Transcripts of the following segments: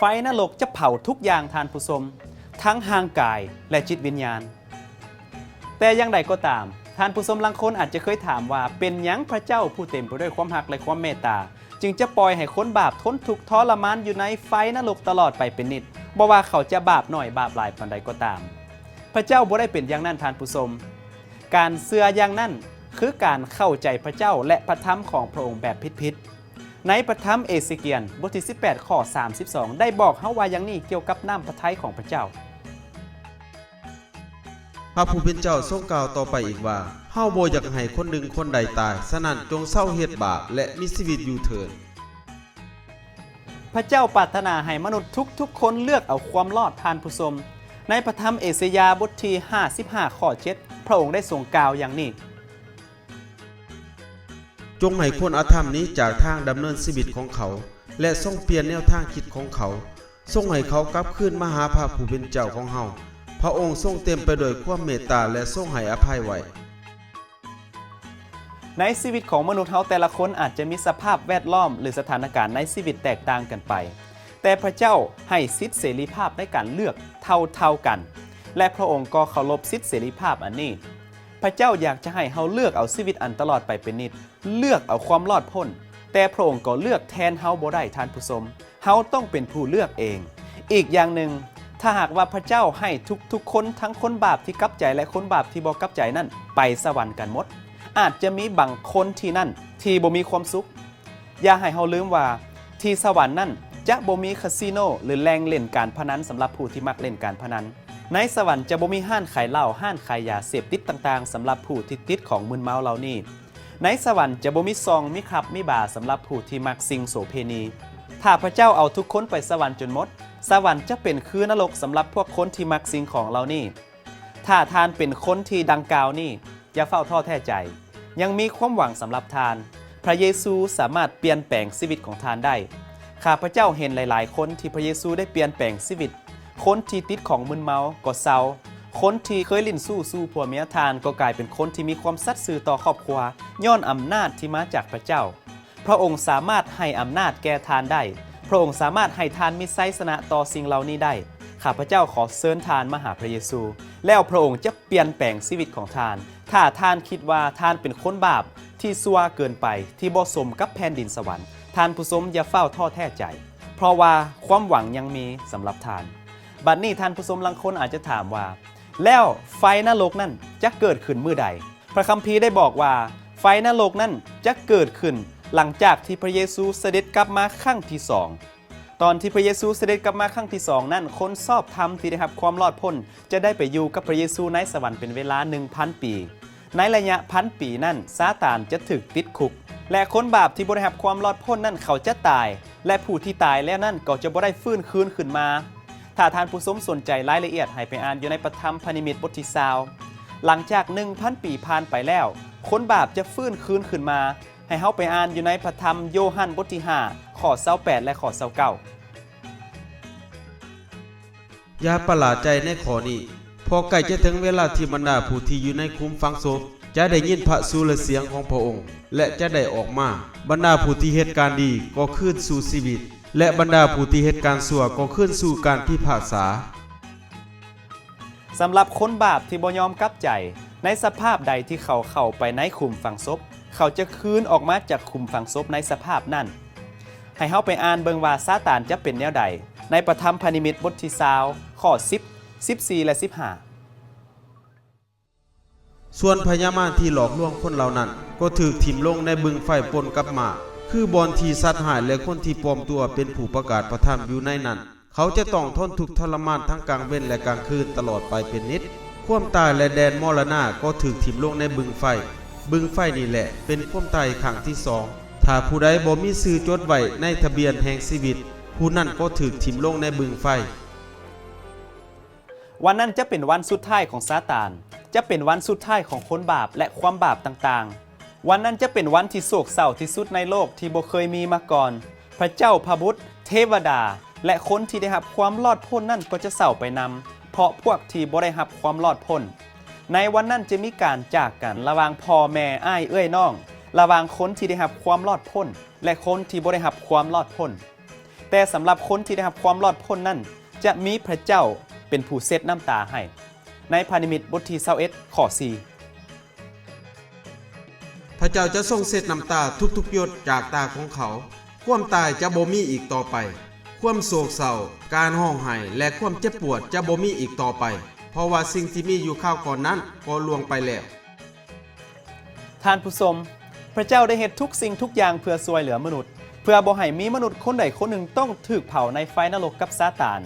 ໄຟນະລົກຈະເຜົາທຸກຢ່າງ, ທ່ານຜູ້ຊົມ, ທັງຮ່າງກາຍ ແລະ ຈິດວິນຍານ. ແຕ່ຢ່າງໃດກໍຕາມ, ທ່ານຜູ້ຊົມລາງຄົນອາດຈະເຄີຍຖາມວ່າ, ເປັນຫຍັງພະເຈົ້າຜູ້ເຕັມໄປດ້ວຍຄວາມຮັກ ແລະ ຄວາມເມດຕາ ຈຶ່ງຈະປ່ອຍໃຫ້ຄົນບາບທົນທຸກທໍລະມານຢູ່ໃນໄຟນະລົກຕະຫຼອດໄປເປັນນິດ, ບໍ່ວ່າເຂົາຈະບາບໜ້ອຍບາບຫຼາຍປານໃດກໍຕາມ? ພະເຈົ້າບໍ່ໄດ້ເປັນຢ່າງນັ້ນ, ທ່ານຜູ້ຊົມ. ການເຊື່ອຢ່າງນັ້ນ ຄືການເຂົ້າໃຈພະເຈົ້າ ແລະ ພະທຳຂອງພະອົງແບບຜິດໆ. ໃນພະທຳເອເຊກຽນ ບົດທີສິບແປດ ຂໍ້ສາມສິບສອງ ໄດ້ບອກເຮົາວ່າຢ່າງນີ້ກ່ຽວກັບນ້ຳພະໄທຂອງພະເຈົ້າ. ພະຜູ້ເປັນເຈົ້າຊົງກ່າວຕໍ່ໄປອີກວ່າ, ເຮົາບໍ່ຢາກໃຫ້ຄົນໜຶ່ງຄົນໃດຕາຍ, ສະນັ້ນຈົ່ງເຊົາເຮັດບາບ ແລະ ມີຊີວິດຢູ່ເທີ້ນ. ພະເຈົ້າປາດຖະໜາໃຫ້ມະນຸດທຸກໆຄົນເລືອກເອົາຄວາມລອດ, ທ່ານຜູ້ຊົມ. ໃນພະທຳເອເຊຍາບົດທີຫ້າສິບຫ້າ ຂໍ້ເຈັດ ພະອົງໄດ້ຊົງກ່າວຢ່າງນີ້. ຈົ່ງໃຫ້ຄົນອະທຳໜີຈາກທາງດຳເນີນຊີວິດຂອງເຂົາ ແລະ ຊົງປ່ຽນແນວທາງຄິດຂອງເຂົາ, ຊົງໃຫ້ເຂົາກັບຄືນມາຫາພະຜູ້ເປັນເຈົ້າຂອງເຮົາ. ພະອົງຊົງເຕັມໄປດ້ວຍຄວາມເມດຕາ ແລະ ຊົງໃຫ້ອະໄພໄວ. ໃນຊີວິດຂອງມະນຸດເຮົາແຕ່ລະຄົນອາດຈະມີສະພາບແວດລ້ອມ ຫຼື ສະຖານະການໃນຊີວິດແຕກຕ່າງກັນໄປ, ແຕ່ພະເຈົ້າໃຫ້ສິດເສລີພາບໃນການເລືອກເທົ່າໆກັນ, ແລະ ພະອົງກໍເຄົາລົບສິດເສລີພາບອັນນີ້. ພະເຈົ້າຢາກຈະໃຫ້ເຮົາເລືອກເອົາຊີວິດອັນຕະຫຼອດໄປເປັນນິດ, ເລືອກເອົາຄວາມລອດພົ້ນ, ແຕ່ພະອົງກໍເລືອກແທນເຮົາບໍ່ໄດ້, ທ່ານຜູ້ຊົມ. ເຮົາຕ້ອງເປັນຜູ້ເລືອກເອງ. ອີກຢ່າງໜຶ່ງ, ຖ້າຫາກວ່າພະເຈົ້າໃຫ້ທຸກໆຄົນ, ທັງຄົນບາບທີ່ກັບໃຈ ແລະ ຄົນບາບທີ່ບໍ່ກັບໃຈນັ້ນ, ໄປສະຫວັນກັນໝົດ, ອາດຈະມີບາງຄົນທີ່ນັ້ນທີ່ບໍ່ມີຄວາມສຸກ. ຢ່າໃຫ້ເຮົາລືມວ່າ, ທີ່ສະຫວັນນັ້ນຈະບໍ່ມີຄາຊີໂນ ຫຼື ແຫຼ່ງຫຼິ້ນການພະນັນສຳລັບຜູ້ທີ່ມັກຫຼິ້ນການພະນັນ. ໃນສະຫວັນຈະບໍ່ມີຮ້ານຂາຍເຫຼົ້າ, ຮ້ານຂາຍຢາເສບຕິດຕ່າງໆ ສຳລັບຜູ້ທີ່ຕິດຂອງມຶນເມົາເຫຼົ່ານີ້. ໃນສະຫວັນຈະບໍ່ມີຊ່ອງ, ມີຄລັບ, ມີບາ ສຳລັບຜູ້ທີ່ມັກສິ່ງໂສເພນີ. ຖ້າພະເຈົ້າເອົາທຸກຄົນໄປສະຫວັນຈົນໝົດ, ສະຫວັນຈະເປັນຄືນະລົກສຳລັບພວກຄົນທີ່ມັກສິ່ງຂອງເຫຼົ່ານີ້. ຖ້າທ່ານເປັນຄົນທີ່ດັ່ງກ່າວນີ້, ຢ່າຟ້າວທໍ້ແທ້ໃຈ. ຍັງມີຄວາມຫວັງສຳລັບທ່ານ. ພະເຢຊູສາມາດປ່ຽນແປງຊີວິດຂອງທ່ານໄດ້. ຂ້າພະເຈົ້າເຫັນຫຼາຍໆຄົນທີ່ພະເຢຊູໄດ້ປ່ຽນແປງຊີວິດ. ຄົນທີ່ຕິດຂອງມຶນເມົາກໍເຊົາ. ຄົນທີ່ເຄີຍຫຼິ້ນຊູ້ສູ່ຜົວເມຍທ່ານກໍກາຍເປັນຄົນທີ່ມີຄວາມສັດຊື່ຕໍ່ຄອບຄົວ ຍ້ອນອຳນາດທີ່ມາຈາກພະເຈົ້າ. ພະອົງສາມາດໃຫ້ອຳນາດແກ່ທ່ານໄດ້. ພະອົງສາມາດໃຫ້ທ່ານມີໄຊຊະນະຕໍ່ສິ່ງເຫຼົ່ານີ້ໄດ້. ຂ້າພະເຈົ້າຂໍເຊີນທ່ານມາຫາພະເຢຊູ, ແລ້ວພະອົງຈະປ່ຽນແປງຊີວິດຂອງທ່ານ. ຖ້າທ່ານຄິດວ່າທ່ານເປັນຄົນບາບທີ່ຊົ່ວເກີນໄປ, ທີ່ບໍ່ສົມກັບແຜ່ນດິນສະຫວັນ, ທ່ານຜູ້ຊົມຢ່າຟ້າວທໍ້ແທ້ໃຈ, ເພາະວ່າຄວາມຫວັງຍັງມີສຳລັບທ່ານ. ບັດນີ້ທ່ານຜູ້ຊົມລາງຄົນອາດຈະຖາມວ່າ, ແລ້ວໄຟນະລົກນັ້ນຈະເກີດຂຶ້ນມື້ໃດ? ພະຄຳພີໄດ້ບອກວ່າ ໄຟນະລົກນັ້ນຈະເກີດຂຶ້ນຫຼັງຈາກທີ່ພະເຢຊູສະເດັດກັບມາຄັ້ງທີສອງ. ຕອນທີ່ພະເຢຊູສະເດັດກັບມາຄັ້ງທີສອງນັ້ນ, ຄົນຊອບທຳທີ່ໄດ້ຮັບຄວາມລອດພົ້ນຈະໄດ້ໄປຢູ່ກັບພະເຢຊູໃນສະຫວັນເປັນເວລາໜຶ່ງພັນປີ. ໃນໄລຍະພັນປີນັ້ນ, ຊາຕານຈະຖືກຕິດຄຸກ, ແລະ ຄົນບາບທີ່ບໍ່ໄດ້ຮັບຄວາມລອດພົ້ນນັ້ນ ເຂົາຈະຕາຍ, ແລະ ຜູ້ທີ່ຕາຍແລ້ວນັ້ນກໍຈະບໍ່ໄດ້ຟື້ນຄືນຂຶ້ນມາ. ຖ້າທ່ານຜູ້ຊົມສົນໃຈລາຍລະອຽດ, ໃຫ້ໄປອ່ານຢູ່ໃນປະທຳພະນິມິດບົດທີຊາວ. ຫຼັງຈາກໜຶ່ງພັນປີຜ່ານໄປແລ້ວ, ຄົນບາບຈະຟື້ນຄືນຂຶ້ນມາ. ໃຫ້ເຮົາໄປອ່ານຢູ່ໃນພະທຳໂຢຮັນບົດທີຫ້າ ຂໍ້ຊາວແປດ ແລະ ຂໍ້ຊາວເກົ້າ. ຢ່າປະຫຼາດໃຈໃນຂໍ້ນີ້, ເພາະໃກ້ຈະເຖິງເວລາທີ່ບັນດາຜູ້ທີ່ຢູ່ໃນຂຸມຝັງສົບຈະໄດ້ຍິນພະສຸລະສຽງຂອງພະອົງ ແລະ ຈະໄດ້ອອກມາ. ບັນດາຜູ້ທີ່ເຮັດການດີກໍຄືນສູ່ຊີວິດ, ແລະ ບັນດາຜູ້ທີ່ເຮັດການຊົ່ວກໍຄືນສູ່ການພິພາກສາ. ສຳລັບຄົນບາບທີ່ບໍ່ຍອມກັບໃຈ, ໃນສະພາບໃດທີ່ເຂົາເຂົ້າໄປໃນຂຸມຝັງສົບ, ເຂົາຈະຄືນອອກມາຈາກຂຸມຝັງສົບໃນສະພາບນັ້ນ. ໃຫ້ເຮົາໄປອ່ານເບິ່ງວ່າຊາຕານຈະເປັນແນວໃດ, ໃນປະທຳພະນິມິດບົດທີຊາວ ຂໍ້ສິບ ສິບສີ່ ແລະ ສິບຫ້າ. ສ່ວນພະຍາມານທີ່ຫຼອກລວງຄົນເຫຼົ່ານັ້ນ ກໍຖືກຖິ້ມລົງໃນບຶງໄຟປົນກັບໝາກ, ຄືບ່ອນທີ່ສັດຮ້າຍ ແລະ ຄົນທີ່ປອມຕົວເປັນຜູ້ປະກາດພະທຳຢູ່ໃນນັ້ນ. ເຂົາຈະຕ້ອງທົນທຸກທໍລະມານທັງກາງເວັນ ແລະ ກາງຄືນຕະຫຼອດໄປເປັນນິດ. ຄວາມຕາຍ ແລະ ແດນມໍລະນະກໍຖືກຖິ້ມລົງໃນບຶງໄຟ. ບຶງໄຟນີ້ແຫຼະເປັນຄວາມຕາຍຄັ້ງທີສອງ. ຖ້າຜູ້ໃດບໍ່ມີຊື່ຈົດໄວ້ໃນທະບຽນແຫ່ງຊີວິດ, ຜູ້ນັ້ນກໍຖືກຖິ້ມລົງໃນບຶງໄຟ. ວັນນັ້ນຈະເປັນວັນສຸດທ້າຍຂອງຊາຕານ, ຈະເປັນວັນສຸດທ້າຍຂອງຄົນບາບ ແລະ ຄວາມບາບຕ່າງໆ. ວັນນັ້ນຈະເປັນວັນທີ່ໂສກເສົ້າທີ່ສຸດໃນໂລກທີ່ບໍ່ເຄີຍມີມາກ່ອນ. ພະເຈົ້າ, ພະບຸດ, ເທວະດາ ແລະ ຄົນທີ່ໄດ້ຮັບຄວາມລອດພົ້ນນັ້ນກໍຈະເສົ້າໄປນຳ, ເພາະພວກທີ່ບໍ່ໄດ້ຮັບຄວາມລອດພົ້ນ. ໃນວັນນັ້ນຈະມີການຈາກກັນລະຫວ່າງພໍ່ແມ່, ອ້າຍເອື້ອຍນ້ອງ, ລະຫວ່າງຄົນທີ່ໄດ້ຮັບຄວາມລອດພົ້ນ ແລະ ຄົນທີ່ບໍ່ໄດ້ຮັບຄວາມລອດພົ້ນ. ແຕ່ສຳລັບຄົນທີ່ໄດ້ຮັບຄວາມລອດພົ້ນນັ້ນ ຈະມີພະເຈົ້າເປັນຜູ້ເຊັດນ້ຳຕາໃຫ້. ໃນພະນິມິດບົດທີຊາວເອັດ ຂໍ້ສີ່ ພະເຈົ້າຈະຊົງເຊັດນ້ຳຕາທຸກໆຫຍົດຈາກຕາຂອງເຂົາ. ຄວາມຕາຍຈະບໍ່ມີອີກຕໍ່ໄປ. ຄວາມໂສກເສົ້າ, ການຮ້ອງໄຫ້ ແລະ ຄວາມເຈັບປວດຈະບໍ່ມີອີກຕໍ່ໄປ, ເພາະວ່າສິ່ງທີ່ມີຢູ່ຄາວກ່ອນນັ້ນກໍລ່ວງໄປແລ້ວ. ທ່ານຜູ້ຊົມ, ພະເຈົ້າໄດ້ເຮັດທຸກສິ່ງທຸກຢ່າງເພື່ອຊ່ວຍເຫຼືອມະນຸດ, ເພື່ອບໍ່ໃຫ້ມີມະນຸດຄົນໃດຄົນໜຶ່ງຕ້ອງຖືກເຜົາໃນໄຟນະລົກກັບຊາຕານ.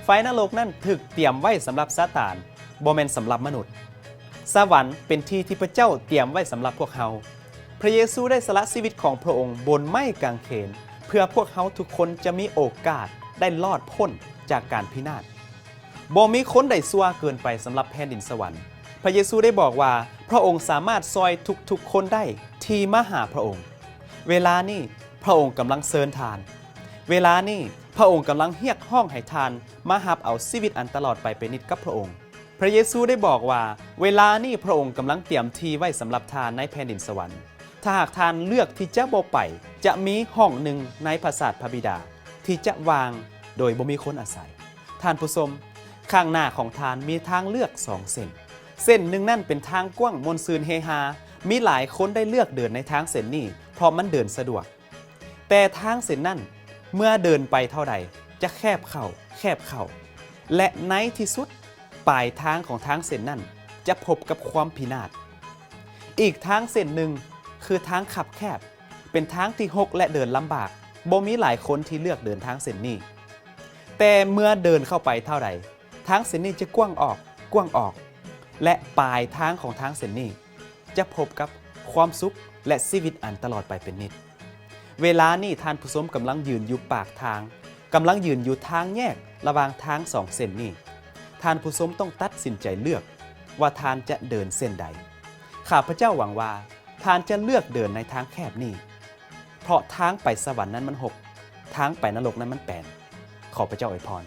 ໄຟນະລົກນັ້ນຖືກຕຽມໄວ້ສຳລັບຊາຕານ, ບໍ່ແມ່ນສຳລັບມະນຸດ. ສະຫວັນເປັນທີ່ທີ່ພະເຈົ້າຕຽມໄວ້ສຳລັບພວກເຮົາ. ພະເຢຊູໄດ້ສະຫຼະຊີວິດຂອງພະອົງບົນໄມ້ກາງເຂນ ເພື່ອພວກເຮົາທຸກຄົນຈະມີໂອກາດໄດ້ລອດພົ້ນຈາກການພິນາດ. ບໍ່ມີຄົນໃດຊົ່ວເກີນໄປສຳລັບແຜ່ນດິນສະຫວັນ. ພະເຢຊູໄດ້ບອກວ່າ ພະອົງສາມາດຊ່ອຍທຸກໆຄົນໄດ້ທີ່ມາຫາພະອົງ. ເວລານີ້ພະອົງກຳລັງເຊີນທ່ານ. ເວລານີ້ພະອົງກຳລັງຮຽກຮ້ອງໃຫ້ທ່ານມາຮັບເອົາຊີວິດອັນຕະຫຼອດໄປເປັນນິດກັບພະອົງ. ພະເຢຊູໄດ້ບອກວ່າ ເວລານີ້ພະອົງກຳລັງຕຽມທີ່ໄວ້ສຳລັບທ່ານໃນແຜ່ນດິນສະຫວັນ. ຖ້າຫາກທ່ານເລືອກທີ່ຈະບໍ່ໄປ, ຈະມີຫ້ອງໜຶ່ງໃນປາສາດພະບິດາທີ່ຈະວ່າງໂດຍບໍ່ມີຄົນອາໄສ. ທ່ານຜູ້ຊົມ, ຂ້າງໜ້າຂອງທ່ານມີທາງເລືອກສອງເສັ້ນ. ເສັ້ນໜຶ່ງນັ້ນເປັນທາງກວ້າງມ່ວນຊື່ນເຮຮາ. ມີຫຼາຍຄົນໄດ້ເລືອກເດີນໃນທາງເສັ້ນນີ້ ເພາະມັນເດີນສະດວກ. ແຕ່ທາງເສັ້ນນັ້ນ ເມື່ອເດີນໄປເທົ່າໃດ ຈະແຄບເຂົ້າ, ແຄບເຂົ້າ ແລະ ໃນທີ່ສຸດ ປາຍທາງຂອງທາງເສັ້ນນັ້ນຈະພົບກັບຄວາມພິນາດ. ອີກທາງເສັ້ນໜຶ່ງຄືທາງຄັບແຄບ, ເປັນທາງທີ່ຮົກ ແລະ ເດີນລຳບາກ. ບໍ່ມີຫຼາຍຄົນທີ່ເລືອກເດີນທາງເສັ້ນນີ້. ແຕ່ເມື່ອເດີນເຂົ້າໄປເທົ່າໃດ, ທາງເສັ້ນນີ້ຈະກວ້າງອອກ, ກວ້າງອອກ ແລະ ປາຍທາງຂອງທາງເສັ້ນນີ້ ຈະພົບກັບຄວາມສຸກ ແລະ ຊີວິດອັນຕະຫຼອດໄປເປັນນິດ. ເວລານີ້ທ່ານຜູ້ຊົມກຳລັງຢືນຢູ່ປາກທາງ, ກຳລັງຢືນຢູ່ທາງແຍກລະຫວ່າງທາງສອງເສັ້ນນີ້. ທ່ານຜູ້ຊົມຕ້ອງຕັດສິນໃຈເລືອກວ່າທ່ານຈະເດີນເສັ້ນໃດ. ຂ້າພະເຈົ້າຫວັງວ່າທ່ານຈະເລືອກເດີນໃນທາງແຄບນີ້, ເພາະທາງໄປສະຫວັນນັ້ນມັນຮົກ, ທາງໄປນະລົກນັ້ນມັນແປນ. ຂໍພະເຈົ້າອວຍພອນ.